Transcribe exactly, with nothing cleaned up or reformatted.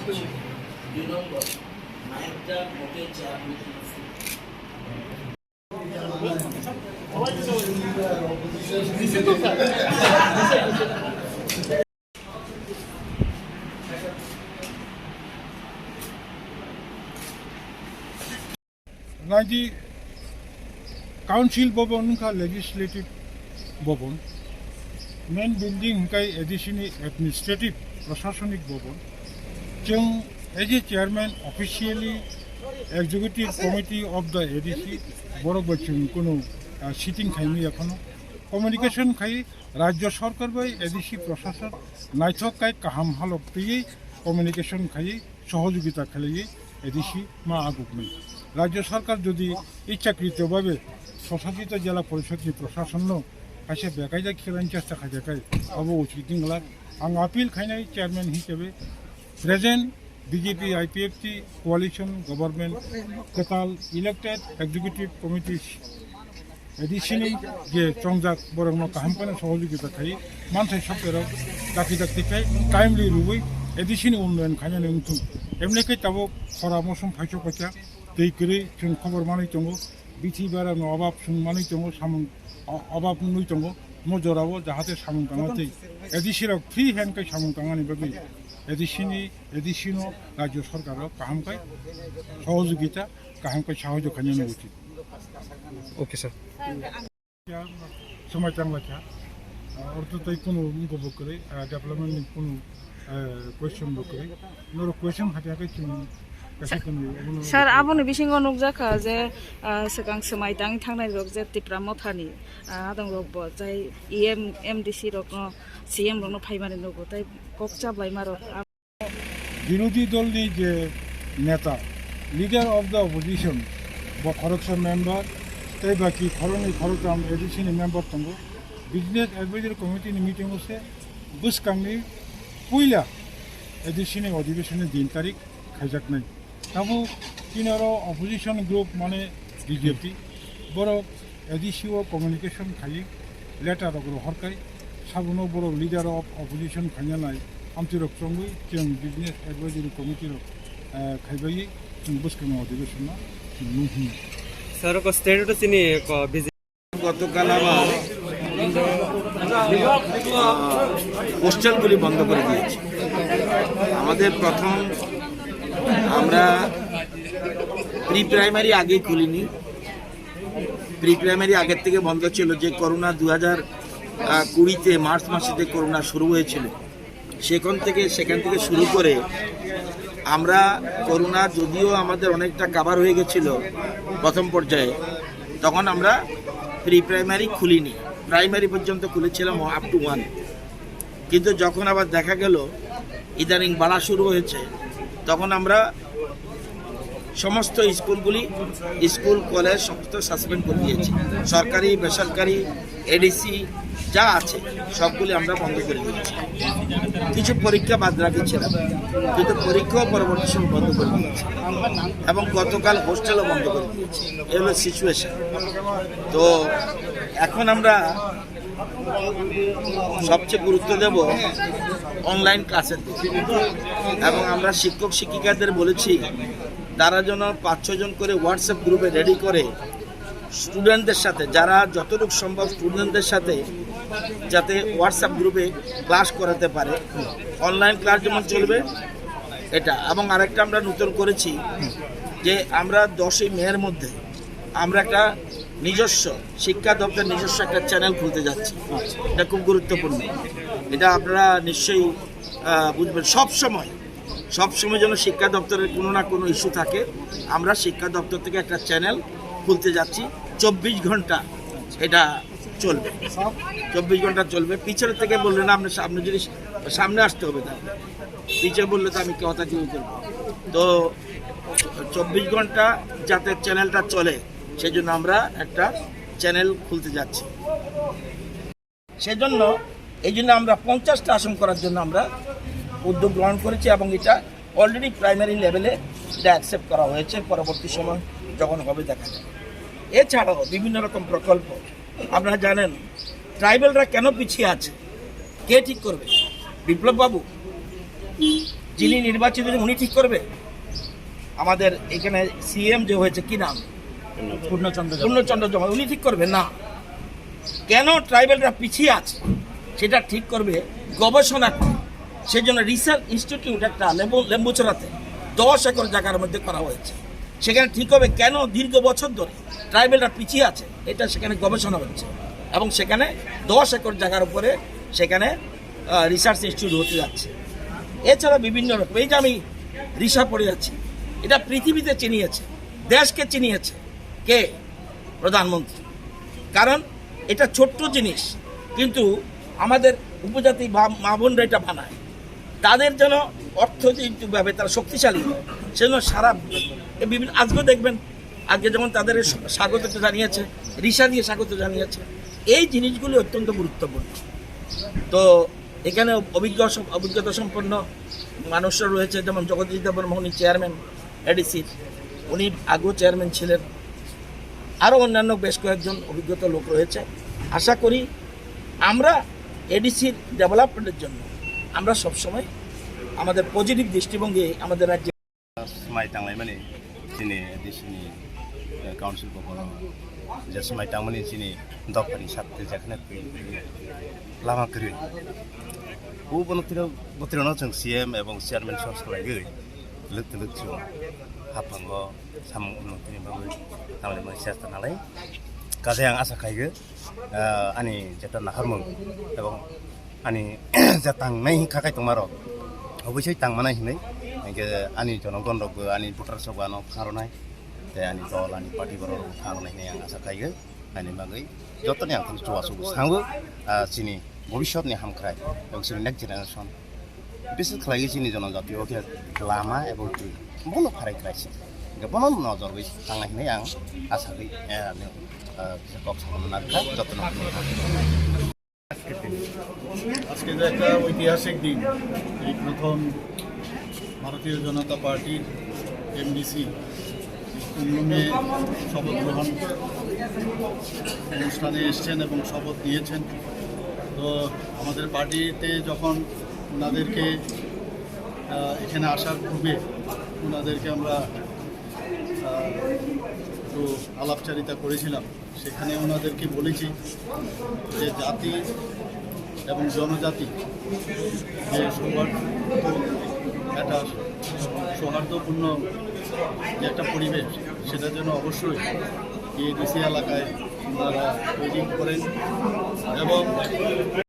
দুই নম্বর, নায়কটা মোটেই chairman. Naidi Council Bhavan wngkha Legislative Bhavan, main building hwnkhe A D C ni administrative, prashasanik bhavan. Chwng as a chairman officially Executive Committee of the A D C, borok bai chwng kunu, ah, sitting khaimaya phano communication khai Rajya Sarkar bai A D C prashasan naithok khai kaham halok twiwi communication khaiwi sohojogita khlaiwi A D C ma aguknai. Rajya Sarkar jodi ichchakrito bhabe Swsasito Jela Porishod ni prashasan no kaisa bekaijak khelani chesta khaijakhai abo uchik dingla. Ang appeal khainai chairman hisabe present B J P I P F T coalition government kwtal elected executive committee A D C ni je chongjak borokno kaham kheno sohojogita khai manthai sokterok dakti dakti khai timely rwui A D C ni unnoyon khainani wngthung. Emne khe tabuk khora mosong phaisok paikha, twi kwrwi chwng khobor manwi tongo, bithi berano obab chwng manwi tongo, samung o-, obab wngwi tongo. Mo jorao jahate samung tangna tei A D C rok free hand khai samung tangnani bagwi A D C ni, A D C no Rajya Sarkar rok kaham khai sohojogita, kaham khai sahajyo khainani uchit. Okay, sir. Swmai tanglaikha. Ah, ortho tei kunu wngkha bo kwrwi, ah, development ni kunu, eh, question bo kwrwi. Norok question hakhe hakhe chwng kaisa kunu, obono sir, aboni bisingo nukjakha je, ah, swkang swmai tangwi thangnai rok je Tipra Mothani, ah, adong rok bo jai E M, M D C rokno, C M rokno phaimani nugo tei kok chaplaima rok. Birodhi dolni je neta, leader of the opposition, bo khoroksa member, tei baki khoroknwi khoroktham A D C ni member tongo. Business Advisory Committee ni meeting o se bwskangni puila A D C ni adhibeshon ni din tarik khaijaknai. Tabuk tini oro opposition group mane B J P, borok A D C o communication khaiwi letter rok rohor khai, sabono borok leader of opposition khaina nai amtwi rok chongwi chwng Business Advisory Committee rok, eh, khaibai chwng bwskang o adhibeshon no chwng nung hwnwi. Sir, ko state to chini ko B J P. গতকাল আবার, আহ, হোস্টেলগুলি বন্ধ করে দিয়েছে। আমাদের প্রথম, আমরা pre primary আগেই খুলিনি। প্রি প্রাইমারি আগের থেকে বন্ধ ছিল, যে করোনা দু হাজার কুড়িতে মার্চ মাসেতে করোনা শুরু হয়েছিল, সেখান থেকে, সেখান থেকে শুরু করে আমরা করোনা যদিও আমাদের অনেকটা কাভার হয়ে গেছিল প্রথম পর্যায়ে, তখন আমরা প্রি প্রাইমারি খুলিনি, প্রাইমারি পর্যন্ত খুলেছিলাম আপ টু ওয়ান। কিন্তু যখন আবার দেখা গেল ইদানিং বাড়া শুরু হয়েছে, তখন আমরা সমস্ত স্কুলগুলি, স্কুল, কলেজ সমস্ত সাসপেন্ড করে দিয়েছি। সরকারি, বেসরকারি, এডিসি যা আছে সবগুলি আমরা বন্ধ করে দিয়েছি। কিছু পরীক্ষা বাদ রাখেছিলাম, কিন্তু পরীক্ষাও পরবর্তী সময় বন্ধ করে দিয়েছি এবং গতকাল হোস্টেলও বন্ধ করে দিয়েছি। এই হলো সিচুয়েশন। তো এখন আমরা সবচেয়ে গুরুত্ব দেব অনলাইন ক্লাসের দিকে। এবং আমরা শিক্ষক শিক্ষিকাদের বলেছি, তারা যেন পাঁচ ছয় জন করে WhatsApp গ্রুপে রেডি করে স্টুডেন্টদের সাথে, যারা যতটুকু সম্ভব স্টুডেন্টদের সাথে যাতে WhatsApp গ্রুপে ক্লাস করাতে পারে। অনলাইন ক্লাস যেমন চলবে এটা, এবং আরেকটা আমরা নতুন করেছি যে আমরা দশই মের মধ্যে আমরা একটা নিজস্ব, শিক্ষা দপ্তর নিজস্ব একটা চ্যানেল খুলতে যাচ্ছি। এটা খুব গুরুত্বপূর্ণ, এটা আপনারা নিশ্চয়ই, আহ, বুঝবেন। সব সময়, সব সময় যেন শিক্ষা দপ্তরের কোনো না কোনো ইস্যু থাকে। আমরা শিক্ষা দপ্তর থেকে একটা চ্যানেল খুলতে যাচ্ছি, চব্বিশ ঘন্টা এটা চলবে, চব্বিশ ঘন্টা চলবে। পিছনের থেকে বললেন, আপনি সামনে যদি, সামনে আসতে হবে, তাহলে পিছে বললে তো আমি কথা কি করবো? তো চব্বিশ ঘন্টা যাতে চ্যানেলটা চলে, সেজন্য আমরা একটা চ্যানেল খুলতে যাচ্ছি। সেজন্য, এই জন্য আমরা পঞ্চাশটা আসন করার জন্য আমরা উদ্যোগ গ্রহণ করেছি এবং এটা অলরেডি প্রাইমারি লেভেলে এটা অ্যাকসেপ্ট করা হয়েছে। পরবর্তী সময় যখন হবে দেখা যাবে। এছাড়াও বিভিন্ন রকম প্রকল্প, আপনারা জানেন ট্রাইবেলরা কেন পিছিয়ে আছে, কে ঠিক করবে? বিপ্লব বাবু। যিনি নির্বাচিত হয়েছেন, উনি ঠিক করবে? আমাদের এখানে সিএম যে হয়েছে, কি নাম? পূর্ণচন্দ্র জমাতিয়া। পূর্ণচন্দ্র জমাতিয়া, উনি ঠিক করবে না? কেন ট্রাইবেলরা পিছিয়ে আছে, সেটা ঠিক করবে গবেষণা করে। সেই জন্য রিসার্চ ইনস্টিটিউট একটা লেম্বু-, লেম্বুছড়াতে দশ একর জায়গার মধ্যে করা হয়েছে। সেখানে ঠিক হবে কেন দীর্ঘ বছর ধরে ট্রাইবেলরা পিছিয়ে আছে, এটা সেখানে গবেষণা হচ্ছে। এবং সেখানে দশ একর জায়গার উপরে সেখানে, আহ, রিসার্চ ইনস্টিটিউট হতে যাচ্ছে। এছাড়া বিভিন্ন রকম, এই যে আমি রিসা পড়ে যাচ্ছি, এটা পৃথিবীতে চিনিয়েছে, দেশকে চিনিয়েছে কে? প্রধানমন্ত্রী। কারণ এটা ছোট্ট জিনিস, কিন্তু আমাদের উপজাতি বা মা বোনরা এটা বানায়, তাদের যেন অর্থনৈতিকভাবে তারা শক্তিশালী হয়, সেজন্য সারা এ বিভিন্ন, আজকেও দেখবেন, আজকে যেমন তাদের স্বাগত জানিয়েছে, রিসা দিয়ে স্বাগত জানিয়েছে, এই জিনিসগুলি অত্যন্ত গুরুত্বপূর্ণ। তো এখানে অভিজ্ঞ সম-, অভিজ্ঞতা সম্পন্ন মানুষরা রয়েছে, যেমন জগদীশ দেববর্মা, উনি চেয়ারম্যান এডিসির, উনি আগেও চেয়ারম্যান ছিলেন, আরও অন্যান্য বেশ কয়েকজন অভিজ্ঞতা লোক রয়েছে। আশা করি আমরা এডিসির ডেভেলপমেন্টের জন্য আমরা সবসময় আমাদের পজিটিভ দৃষ্টিভঙ্গি আমাদের রাজ্যে। Swmai tanglaimani chini A D C ni, eh, council bhavan o je swmai tangmani chini dophani sakti jekhane twi lama kwrwi. Bo bono tino, bo tino chwng C M ebong chairman sohor swlaigwi twlwk twlwk chwng haphango samung unnotini bagwi tanglaimani chesta nalai. Kaje ang asa khaigo, ah, ani jeta naharmung ebong ani je tangnai hinkha khai tongmarok obosai tangmanai hinwi, hinkhe ani jonogon rokbo, ani voters rokbo ano pharonai, tei ani dol, ani party borok rokbo pharonai hinwi ang asa khaigo. Ani bagwi jotoni ang thani chubachu sango, ah, chini bhobishyotni hamkrai ebong chini next generation, bises khlaiwi chini jonojati o khe lama ebong twi bono pharai khlaisi, hinkhe bono nojorwi thangnai hinwi ang asagwi, eh, ani, ah, kisa kok samono narwkha, jotono hamkrai. আজকে তো একটা ঐতিহাসিক দিন। এই প্রথম ভারতীয় জনতা পার্টির এমডিসি কুম্ভমে শপথ গ্রহণ অনুষ্ঠানে এসছেন এবং শপথ নিয়েছেন। তো আমাদের পার্টিতে যখন ওনাদেরকে, আহ, এখানে আসার পূর্বে ওনাদেরকে আমরা, আহ, একটু আলাপচারিতা করেছিলাম। সেখানে ওনাদেরকে বলেছি যে জাতি এবং জনজাতি যে সৌহার্দ্য, একটা সৌহার্দ্যপূর্ণ যে একটা পরিবেশ, সেটা যেন অবশ্যই এডিসি এলাকায় ওনারা তৈরি করেন এবং